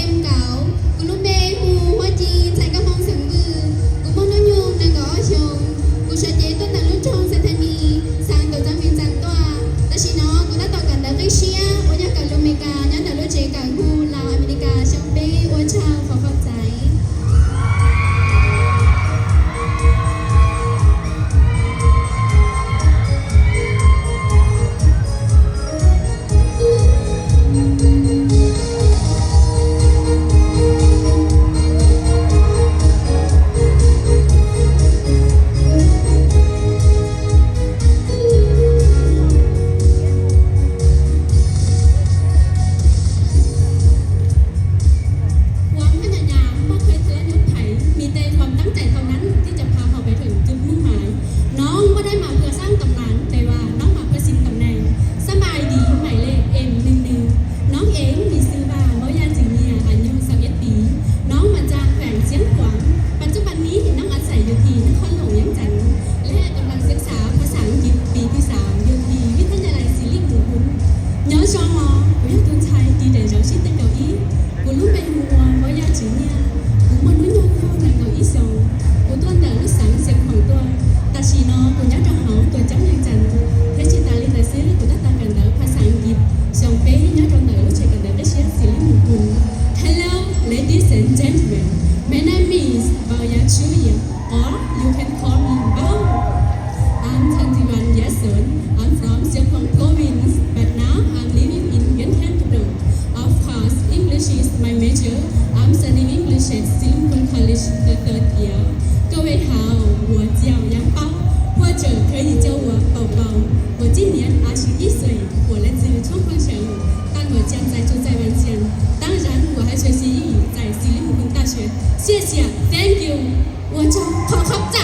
Em cậu, của lũ B hu Hoa Chi, thầy cao hơn Sửng Vư, của môn nó nhu, nâng cậu ó hiông, của sở chế tuân tặng lũ trông sẽ thầy mi, sang tổ trang viên trang tòa. Ta chỉ nó, của ta tổ cảnh đá cây xía, ua nhắc cậu lũ Mê Ca, nhắn đảo lũ chế cậu hu, Lào America, trong B, ua chào, khổ khóc cháy. ຄວາມພະຍາຍາມບໍ່ເຄີຍທົລະຍົດໃຜ, ມີແຕ່ຄວາມຕັ້ງໃຈເທົ່ານັ້ນທີ່ຈະພາເຮົາໄປເຖິງຈຸດມຸ່ງໝາຍ. ນ້ອງບໍ່ໄດ້ມາເພື່ອສ້າງຕຳນານ, ແຕ່ວ່ານ້ອງມາເພື່ອຊິງຕຳແໜ່ງ. ສະບາຍດີ, ໝາຍເລກ ເອັມ ໜຶ່ງໜຶ່ງ. ນ້ອງເອງມີຊື່ວ່າ ເວົ້າຢາ ຈືເນຍ, ອາຍຸ ຊາວເອັດ ປີ. ນ້ອງມາຈາກແຂວງຊຽງຂວາງ. ປັດຈຸບັນນີ້ນ້ອງອາໄສຢູ່ທີ່ນະຄອນຫຼວງວຽງຈັນ ແລະ ກຳລັງສຶກສາພາສາອັງກິດປີທີສາມ ຢູ່ທີ່ວິທະຍາໄລສິລິມຸງຄຸນ. Nho chào mừng, của Yatun Thai, đi để giáo sư tên cậu ý. Của lũ bé hù ua, ƀó ya chữ nia. Của môn núi nhông khô là cậu ý sầu. Của tuân đảo lũ sáng diệp khoảng tuần. Ta chỉ nó, của nhớ trong máu, của chấm lên trần. Thế chỉ ta lên là xứ, của ta ta cần đỡ, phá sáng dịp. Dòng phế, nhớ trong đảo lũ trẻ cần đỡ, đất siết, xì lý mù cùn. Hello, ladies and gentlemen. My name is Bao Ya Chu Yim, or you can call me Bao. I'm twenty-one years old. I'm from Siangkhouang Province, but now I'm living in Vientiane, Cam Ranh. Of course, English is my major. I'm studying English at Siloam College, the third year. 各位好，我叫杨包，或者可以叫我宝宝。我今年二十一岁，我来自冲绳县，但我现在住在万县。当然，我还学习英语，在 Siloam 大学。谢谢，thank you。 ອວດເຈົ້າ ຂໍຂອບໃຈ.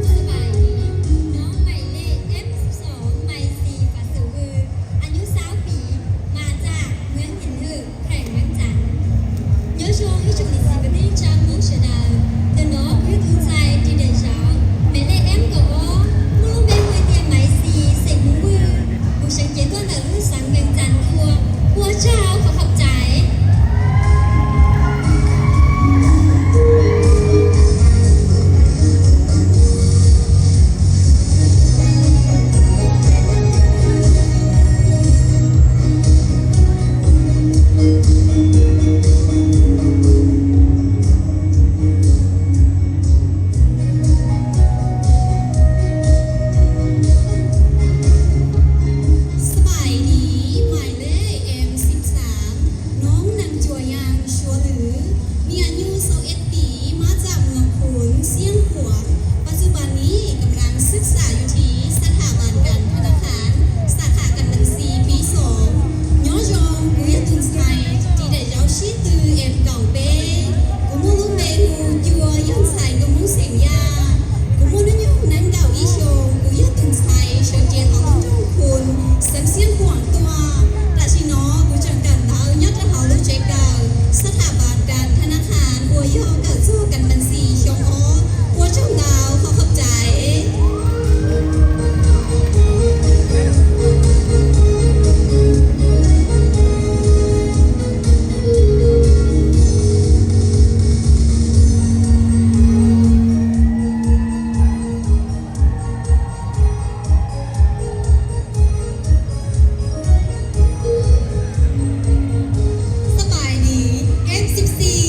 ສະບາຍດີ ນ້ອງໝາຍເລກ ເອັມສິບສອງ ໄມຊີ ປາເສີດວື ອາຍຸຊາວປີ ມາຈາກເມືອງຫີນຫຶກ ແຂວງວຽງຈັນ. Nhớ cho các chủng lịch sử có tên trang mẫu sửa đào, từ đó cứ thu sai đi để giáo. Mẹ lê em cậu ó, mô lô mê mười tiền máy xì, sảnh mũ mưa, bù sánh chế tuân ở hương sáng vẹn tràn thua, hùa chào và khóc cháy. ສະບາຍດີ ໝາຍເລກ ເອັມສິບສາມ ນ້ອງນາງ ຈົວຍາງ ຊົວຫຼື ມີອາຍຸ ຊາວເອັດ ປີ ມາຈາກເມືອງຄຸນ ຊຽງຂວາງ. ປັດຈຸບັນນີ້ກຳລັງສຶກສາຢູ່ທີ່ສະຖາບັນການທະນາຄານ ສາຂາການບັນຊີ ປີສອງ. Nhớ cho cô giáo Tùng Sai đi để giáo sư từ em cậu bé. Cô mua lũ bé hù chùa, dân sai cô muốn xem ya. Cô mua nó nhung nắng đào ý sô, cô giáo Tùng Sai, sơ chế họ lũ trong khôn, sân siêu quảng tòa. ແຕ່ຊິເນາະ ຜູ້ຈັດການລາວ ຍອດເຮົາລູກເຈກາວ ສະຖາບັນການທະນາຄານ ອວຍຍໍການສູ້ກັນບັນຊີ ຊ່ອງອອກ ອວຍຊ່ອງດາວ ຂໍຂອບໃຈ. ສະບາຍດີ ເອັມສິບສີ່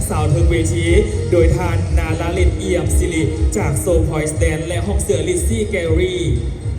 ສາວເທິງເວທີ ໂດຍທ່ານ ນາລາລິດ ເອີ່ຽມສິລິ ຈາກ Soul Point Dance ແລະ ຫ້ອງເສື້ອ Lizzy Gallery.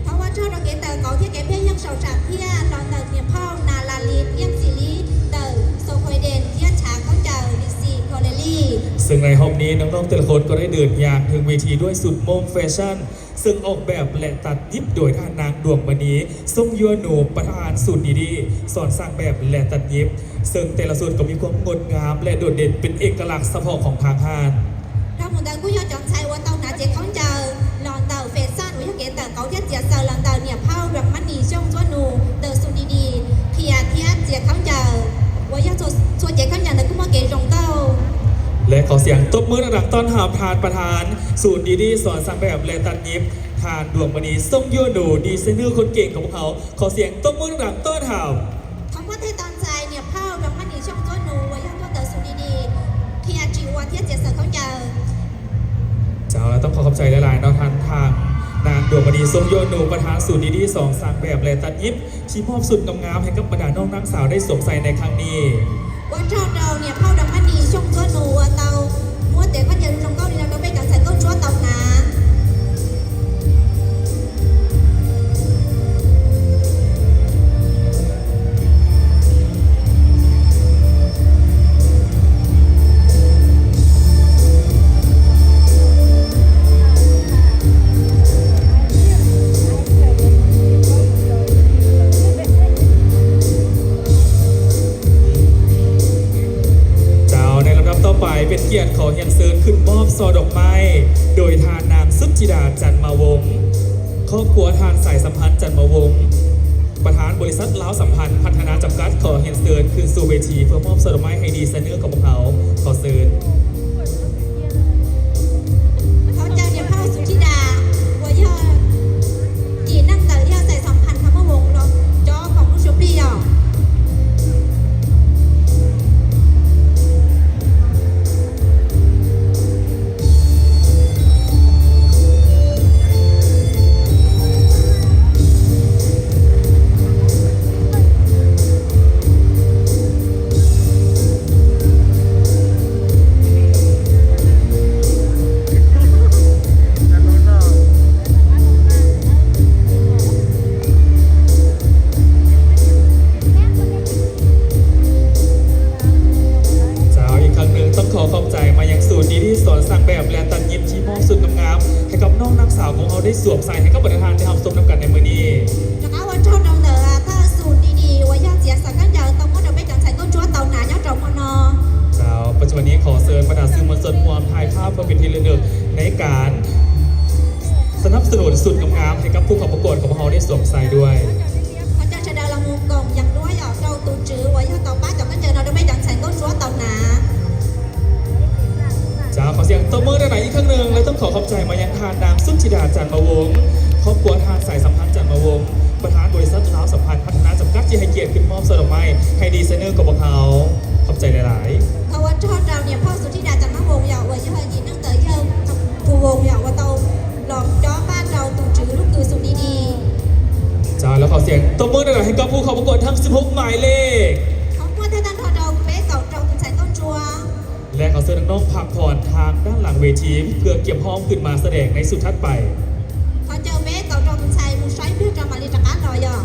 ເພາະວ່າເຈົ້າດອກເກເຕີເຂົາເຮັດການພະຍາຍາມເຊົາຊາກເພື່ອລອນເຕີເນຍເພົ້ານາລາລິດ ເອີ່ຽມສິລິ ເຕີ Soul Point Dance ເຮັດສາເຂົາເຈົ້າ Lizzy Gallery. ເຊິ່ງໃນຮອບນີ້ນ້ອງໆແຕ່ລະຄົນກໍໄດ້ເດີນຍ່າງເທິງເວທີດ້ວຍຊຸດໂມ່ງແຟຊັ່ນ ເຊິ່ງອອກແບບ ແລະ ຕັດຫຍິບໂດຍທ່ານນາງ ດວງມະນີ ຊົງຍົວນູ ປະທານສູນດີດີສອນສ້າງແບບ ແລະ ຕັດຫຍິບ ເຊິ່ງແຕ່ລະຊຸດກໍມີຄວາມງົດງາມ ແລະ ໂດດເດັ່ນເປັນເອກະລັກສະເພາະຂອງທາງຮ້ານ. Rau mùng tao cú yog chọn size ua tau nà chè khaú nchaư, lon tàu phê san ua yog kể tờ cấu thiết chia sơ lon tàu niệm hao răng mắt nì xông chúa nù, tờ su đi đi, khia thiết chia khaú nchaư. Ua yog chua, chua chè khaú nchaư tờ cú mô kể rồng tàu. ແລະ ຂໍສຽງຕົບມືດັງໆຕ້ອນຮັບທ່ານປະທານ ສູນດີດີສອນສ້າງແບບ ແລະ ຕັດຫຍິບ ທ່ານ ດວງມະນີ ຊົງຍົວນູ ດີໄຊເນີຄົນເກັ່ງຂອງພວກເຮົາ. ຂໍສຽງຕົບມືດັງໆຕ້ອນຮັບ. Khóng quát thê ton sai, niệm hao răng mắt nì xông chúa nù, ua yog chúa tờ su đi đi, khia chỉ ua thiết chia sơ khaú nchaư. ເຈົ້າ ຕ້ອງຂໍຂອບໃຈຫຼາຍໆເນາະ ທ່ານ ທາງນາງ ດວງມະນີ ຊົງຍົວນູ ປະທານສູນດີດີສອນສ້າງແບບ ແລະ ຕັດຫຍິບ ທີ່ມອບຊຸດງາມໆໃຫ້ກັບບັນດານ້ອງນາງສາວໄດ້ສວມໃສ່ໃນຄັ້ງນີ້. Ua rau rau niệm hao răng mắt nì xông chúa nù, ua tau mua tể khaú nchaư rồng tàu đi lon tàu bê chọn size khaú chúa tàu nà. ເຈົ້າ ໃນລຳດັບຕໍ່ໄປ ເປັນກຽດຂໍຮຽນເຊີນຂຶ້ນມອບຊ່ອດອກໄມ້ ໂດຍທ່ານນາງ ສຸດທິດາ ຈັນມາວົງ ຄອບຄົວທ່ານ ສາຍສຳພັນ ຈັນມາວົງ ປະທານບໍລິສັດລາວສຳພັນພັດທະນາຈຳກັດ ຂໍຮຽນເຊີນຂຶ້ນສູ່ເວທີເພື່ອມອບຊ່ອດອກໄມ້ໃຫ້ດີໄຊເນີຂອງພວກເຮົາ. ຂໍເຊີນ. Hỗ trợ niềm hao Sutida của yho, chị Năng Tờ Yho Sài Sòng Thành Thăm Mơ Mộng Lộc, chó phòng Lục Sụp Đi Yho. ເຈົ້າ ອີກຄັ້ງໜຶ່ງຕ້ອງຂໍຂອບໃຈມາຍັງສູນດີດີສອນສ້າງແບບ ແລະ ຕັດຫຍິບທີ່ມອບຊຸດງາມໆໃຫ້ກັບນ້ອງນາງສາວຂອງເຮົາໄດ້ສວມໃສ່ໃຫ້ກັບບັນດາທ່ານໄດ້ຮັບຊົມນຳກັນໃນມື້ນີ້. Chào các quan trong đồng tử, à, thơ sùn đi đi, ua yho chia sẻ các giờ tông mốt đầu bếp chọn sài công chúa tàu nà nhó trầu mùa no. ເຈົ້າ ປັດຈຸບັນນີ້ຂໍເຊີນບັນດາສື່ມວນຊົນຮ່ວມຖ່າຍພາບເພື່ອເປັນທີ່ລະນຶກໃນການ ສະໜັບສະໜູນຊຸດງາມໆໃຫ້ກັບຜູ້ເຂົ້າປະກວດຂອງພວກເຮົາໄດ້ສວມໃສ່ດ້ວຍ. Hỗ trợ sài đào là một cổng dàn đuôi ở trầu tù trữ, ua yho tàu bát chọn các giờ no đầu bếp chọn sài công chúa tàu nà. ເຈົ້າ ຂໍສຽງຕົບມືດັງໆອີກຄັ້ງໜຶ່ງ ແລະ ຕ້ອງຂໍຂອບໃຈມາຍັງທ່ານນາງ ສຸດທິດາ ຈັນມາວົງ ຄອບຄົວທ່ານ ສາຍສຳພັນ ຈັນມາວົງ ປະທານບໍລິສັດລາວສຳພັນພັດທະນາຈຳກັດ ທີ່ໃຫ້ກຽດຂຶ້ນມອບຊ່ອດອກໄມ້ໃຫ້ດີໄຊເນີຂອງພວກເຮົາ. ຂອບໃຈຫຼາຍໆ. Thơ ua trao trào niềm hao Sutida Trần Mã Vông yho, ua yho nhị năng tờ yho Phù Vông yho, ua tàu lọt chó ba trầu tù trữ lút cư Sutidi. ເຈົ້າ ແລ້ວຂໍສຽງຕົບມືດັງໆໃຫ້ກັບຜູ້ເຂົ້າປະກວດທັງສິບຫົກໝາຍເລກ. Khóng quát thê ton hô trầu bếp cậu trầu tù sài công chúa. ແລະ ຂໍເຊີນນ້ອງໆພັກຜ່ອນທາງດ້ານຫຼັງເວທີ ເພື່ອກຽມພ້ອມຂຶ້ນມາສະແດງໃນຊຸດຖັດໄປ. Hỗ trợ bếp cậu trầu tù sài một xoáy nước trong mà ly trà cát rồi yho.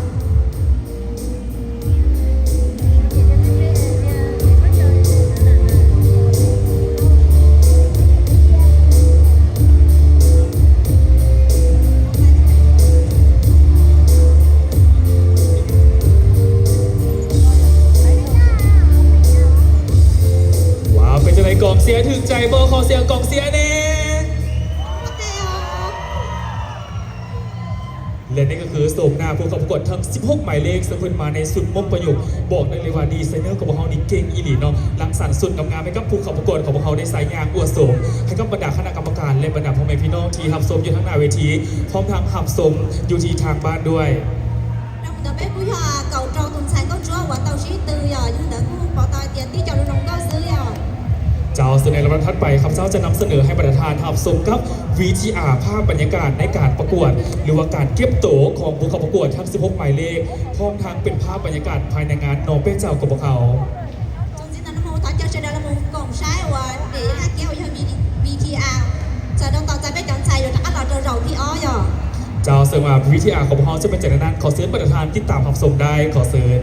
ວ້າວ ເປັນຈັ່ງໃດ ກອງເຊຍຖືກໃຈບໍ່? ຂໍສຽງກອງເຊຍແດ່. ແລະ ນີ້ກໍຄືໂສມໜ້າຜູ້ເຂົ້າປະກວດທັງສິບຫົກໝາຍເລກ ເຊິ່ງເພິ່ນມາໃນຊຸດມົ້ງປະຍຸກ ບອກໄດ້ເລີຍວ່າດີໄຊເນີຂອງພວກເຮົານີ້ເກັ່ງອີ່ຫຼີເນາະ ລັງສັນຊຸດງາມໆໃຫ້ກັບຜູ້ເຂົ້າປະກວດຂອງພວກເຮົາໄດ້ໃສ່ຢ່າງອວດໂສມ ໃຫ້ກັບບັນດາຄະນະກຳມະການ ແລະ ບັນດາພໍ່ແມ່ພີ່ນ້ອງທີ່ຮັບຊົມຢູ່ທາງໜ້າເວທີ ພ້ອມທັງຮັບຊົມຢູ່ທີ່ທາງບ້ານດ້ວຍ. Nông tờ bếp của họ cậu trầu tùn sai cốc chúa của tàu sĩ tư yho, nhưng tớ cũng không bỏ tòi tiền tí cho nông cốc xứ yho. ເຈົ້າ ເຊິ່ງໃນລຳດັບຖັດໄປ ຂ້າພະເຈົ້າຈະນຳສະເໜີໃຫ້ບັນດາທ່ານຮັບຊົມກັບ VTR ພາບບັນຍາກາດໃນການປະກວດ ຫຼືວ່າການເກັບໂຕຂອງຜູ້ເຂົ້າປະກວດທັງສິບຫົກໝາຍເລກ ພ້ອມທັງເປັນພາບບັນຍາກາດພາຍໃນງານນໍເປ້ເຈົ້າຂອງພວກເຮົາ. Chúng ta hãy 叫谁来了我们讲啥？我等一下给我一个 V VTR，这种到这边讲才有这个老周绕皮哦哟。 ເຈົ້າ ເຊິ່ງວ່າ VTR ຂອງພວກເຮົາຈະເປັນຈັ່ງໃດນັ້ນ ຂໍເຊີນບັນດາທ່ານຕິດຕາມຮັບຊົມໄດ້ ຂໍເຊີນ.